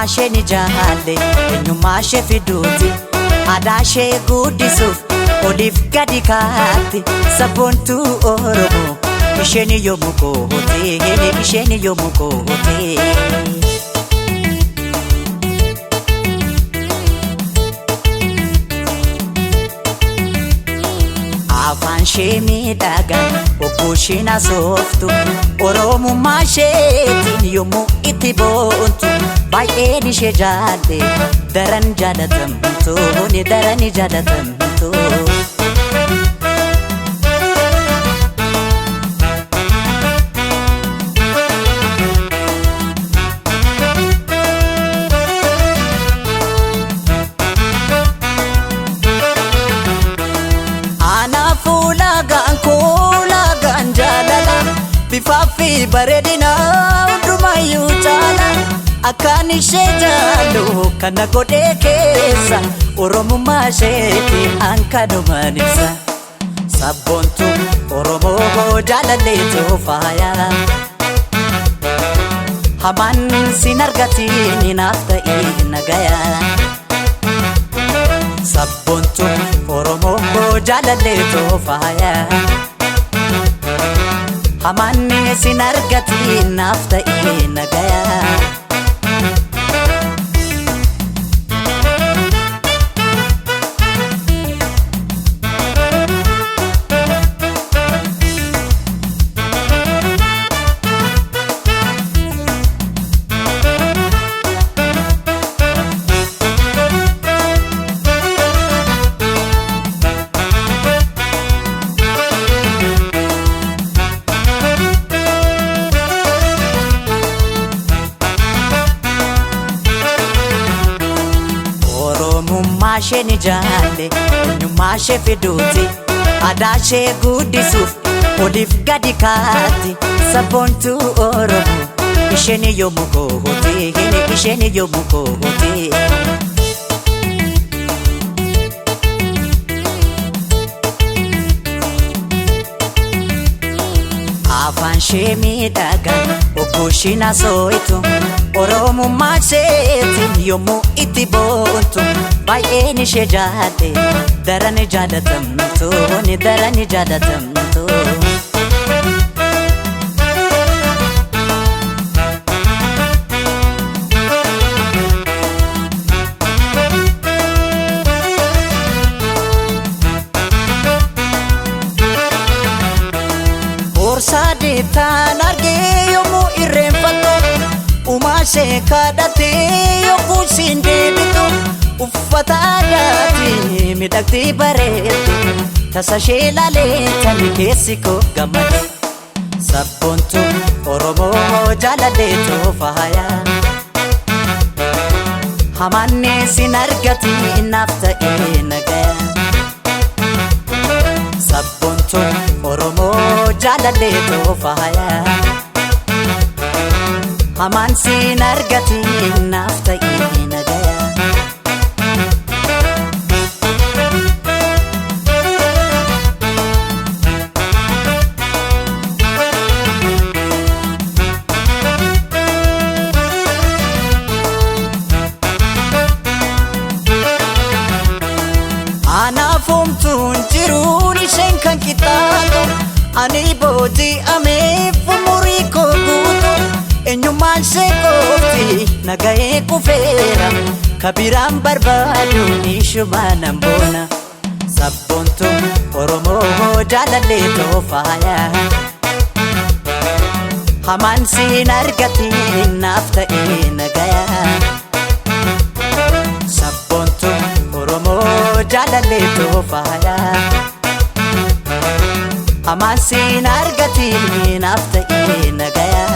Oromummaa ishee ni jaalle, eenyummaa ishee fiduuti. Aadaa ishee guddisuuf oliif gadi kaatti. Sabboontuu Oromoo isheen yoomuu kootee, isheen yoomuu kootee. Afaan ishee miidhagaa obboo isheen asooftu, Oromummaa isheetiin yommuu itti boontu, baay'een ishee jaalle, daran jaalatamtu, daran jaalatamtu. Anaaf ulaagaan koo ulaagaan jaalala, bifaa fi bareedina hundumayyuu caala. Akkaan ishee jaallu kana godhee keessa, Oromummaa isheeti ankanumaan ibsa. Sabboontuu Oromoo jaalalleetu faaya. Hamaan sin argatiin, naaf ta'ee nagaya. Sabboontuu Oromoo jaalalleetu faaya. Hamaan sin argatiin, naaf ta'ee nagaya. Oromummaa ishee ni jaalle, eenyummaa ishee fiduuti. Aadaa ishee guddisuuf oliif gadi kaatti. Sabboontuu Oromoo isheen yoomuu kootee, isheen yoomuu kootee. Afaan ishee miidhagaa obboo isheen asooytu, Oromummaa isheetiin yommuu itti boontu, baay'een ishee jaalle, daran jaalatamtu, daran jaalatamtu. Boorsaa deettaan argee yommuu irreenfattu, uumaa ishee kadhattee yommuu ishiin deebitu, uffata aadaatiin miidhagdee bareedde, tasa ishee ilaalee tani keessi koo gammade. Sabboontuu Oromoo jaalalleetu faaya. Hamaan sin argatiin, naaf ta'ee nagaya. Sabboontuu Oromoo jaalalleetu faaya. Hamaan sin argatiin, naaf ta'ee nagaya. Anaaf homtuun jiruun isheen kan qixxaatu, ani booji'ameef umurii koo guutu, eenyummaan ishee qofti nagahee kufeera, kabiraan barbaadu ishuma nan boona. Sabboontuu Oromoo jaalalleetu faaya. Hamaan sin argatiin, naaf ta'ee nagaya. Sabboontuu Oromoo jaalalleetu faaya. Hamaan sin argatiin, naaf ta'ee nagaya.